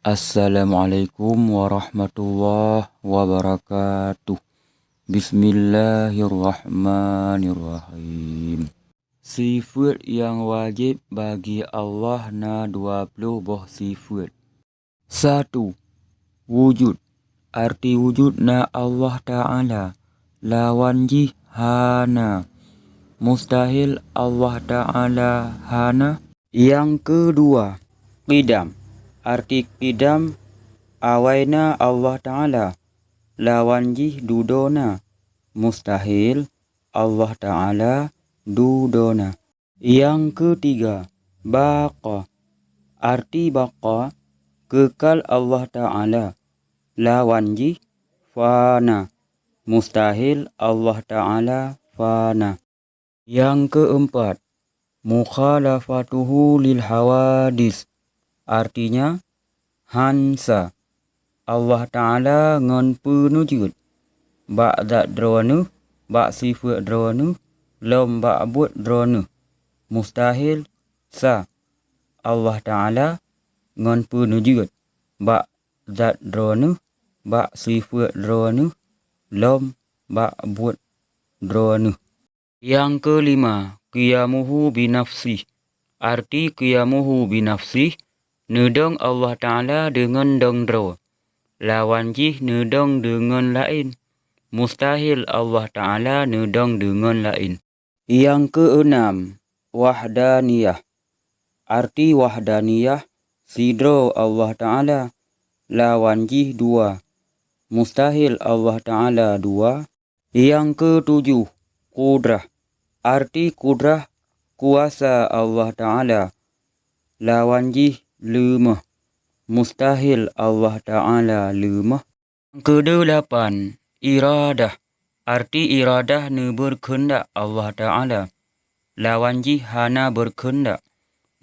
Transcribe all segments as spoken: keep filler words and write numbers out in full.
Assalamualaikum warahmatullahi wabarakatuh. Bismillahirrahmanirrahim. Sifeuet nyang wajéb bagi Allah na dua ploh boh sifeuet. Satu, wujud. Arti wujud na Allah Ta'ala, lawan jih hana. Mustahil Allah Ta'ala hana. Nyang keudua, qidam. Arti qidam, awai na Allah Ta'ala, lawan jih dudoe na. Mustahil Allah Ta'ala dudoe na. Nyang keutiga, baqa. Arti baqa, keukal Allah Ta'ala, lawan jih fana. Mustahil Allah Ta'ala fana. Nyang keumpat, mukhalafatuhu lil hawadis. Artinya, hansa Allah Ta'ala ngon peuneujeuet bak zat droeneuh, bak sifeuet droeneuh, lom bak buet droeneuh. Mustahil sa Allah Ta'ala ngon peuneujeuet bak zat droeneuh, bak sifeuet droeneuh, lom bak buet droeneuh. Nyang keulima, qiyamuhu binafsih. Arti qiyamuhu binafsih, neudong Allah Ta'ala deungon dong droe, lawan jih neudong deungon laén. Mustahil Allah Ta'ala neudong deungon laén. Nyang keueunam, wahdaniyah. Arti wahdaniyah, sidroe Allah Ta'ala, lawan jih dua. Mustahil Allah Ta'ala dua. Nyang keutujoh, qudrah. Arti qudrah, kuasa Allah Ta'ala, lawan jih leumoh. Mustahil Allah Ta'ala leumoh. Nyang keudelapan, iradah. Arti iradah neubeureukeundak Allah Ta'ala, lawan jih hana beureukeundak.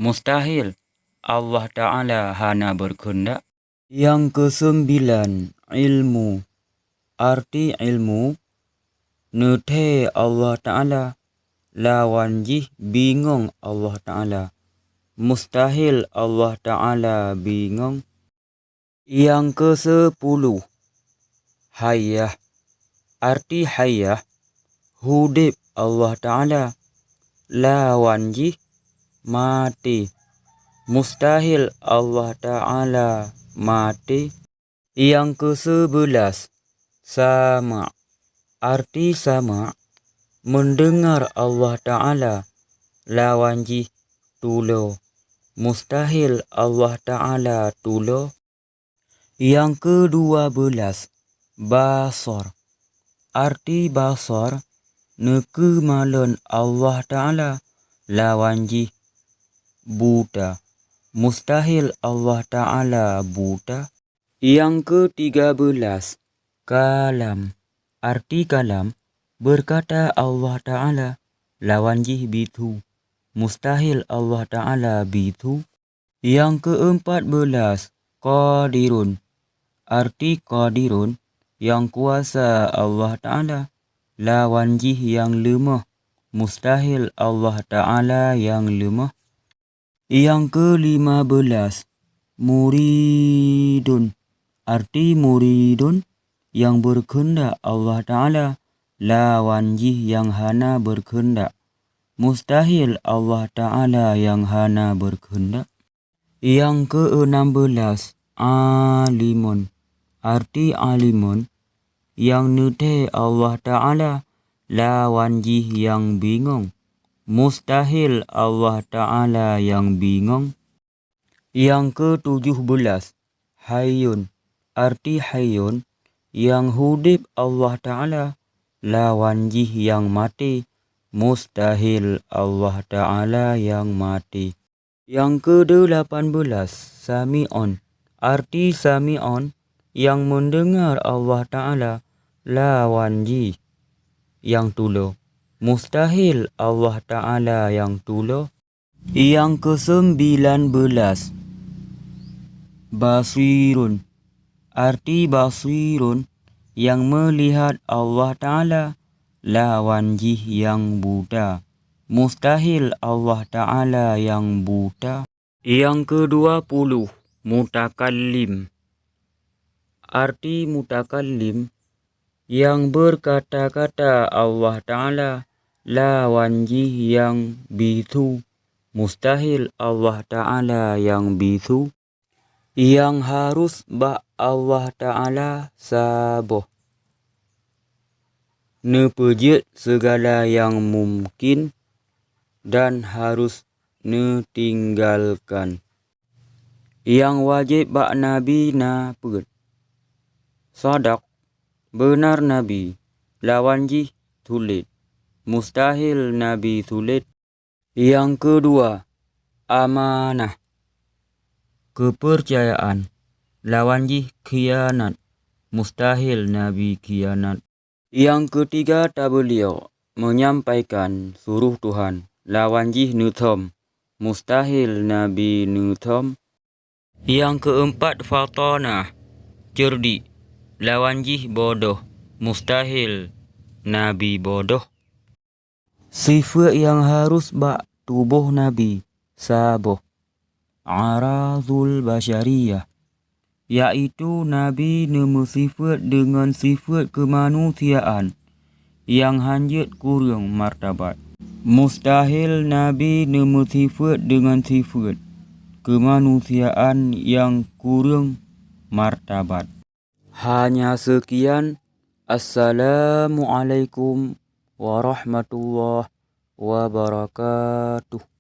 Mustahil Allah Ta'ala hana beureukeundak. Nyang keuseubilan, ilmu. Arti ilmu, neuthée Allah Ta'ala, lawan jih bingong Allah Ta'ala. Mustahil Allah Ta'ala bingong. Nyang keusepuluh, hayah. Arti hayah, udeb Allah Ta'ala, lawan jih maté. Mustahil Allah Ta'ala maté. Nyang keuseubeulaih, sama'. Arti sama', meundeungar Allah Ta'ala, lawan jih tulo. Mustahil Allah Ta'ala tulo. Nyang keudua beulaih, basor. Arti basor, neukeumalon Allah Ta'ala, lawan jih buta. Mustahil Allah Ta'ala buta. Nyang keutiga beulaih, kalam. Arti kalam, beukata Allah Ta'ala, lawan jih bitu. Mustahil Allah Ta'ala bitu. Nyang keuempat beulaih, qadirun. Arti qadirun, nyang kuasa Allah Ta'ala, lawan jih nyang leumoh. Mustahil Allah Ta'ala nyang leumoh. Nyang keulima beulaih, muridun. Arti muridun, nyang beureukeundak Allah Ta'ala, lawan jih nyang hana beureukeundak. Mustahil Allah Ta'ala nyang hana beureukeundak. Nyang keueunam beulaih, alimun. Arti alimun, nyang neuthée Allah Ta'ala, lawan jih nyang bingong. Mustahil Allah Ta'ala nyang bingong. Nyang keutujoh beulaih, hayyun. Arti hayyun, nyang udeb Allah Ta'ala, lawan jih nyang maté. Mustahil Allah Ta'ala nyang maté. Nyang keudelapan beulaih, sami'un. Arti sami'un, nyang meundeungar Allah Ta'ala, lawan jih nyang tulo. Mustahil Allah Ta'ala nyang tulo. Nyang keuseubilan beulaih, basirun. Arti basirun, nyang meulihat Allah Ta'ala, lawan jih nyang buta. Mustahil Allah Ta'ala nyang buta. Nyang keudua puluh, Mutakallim. Arti mutakallim, nyang beukata-kata Allah Ta'ala lawan jih nyang bisu. Mustahil Allah Ta'ala nyang bisu. Nyang harus bak Allah Ta'ala saboh. Neupeujeuet seugala nyang mumkin dan harus neutinggalkan. Nyang wajéb bak Nabi na peuet. Sadaq, beunar Nabi, lawan jih sulet. Mustahil Nabi sulet. Nyang keudua, amanah, keupeucayaan, lawan jih khianat. Mustahil Nabi khianat. Nyang keutiga, tabeuliok, meunyampaikan suroh Tuhan, lawan jih neuthom. Mustahil Nabi neuthom. Nyang keumpat, fatanah, ceurdik, lawan jih bodoh. Mustahil Nabi bodoh. Sifeuet nyang harus bak tuboh Nabi saboh, aradhul basyariyah, yaitu Nabi neumeusifeuet deungon sifeuet keumanusiaan nyang hanjeuet kureueng martabat. Mustahil Nabi neumeusifeuet deungon sifeuet keumanusiaan nyang kureueng martabat. Hanya seukian. Assalamualaikum warahmatullahi wabarakatuh.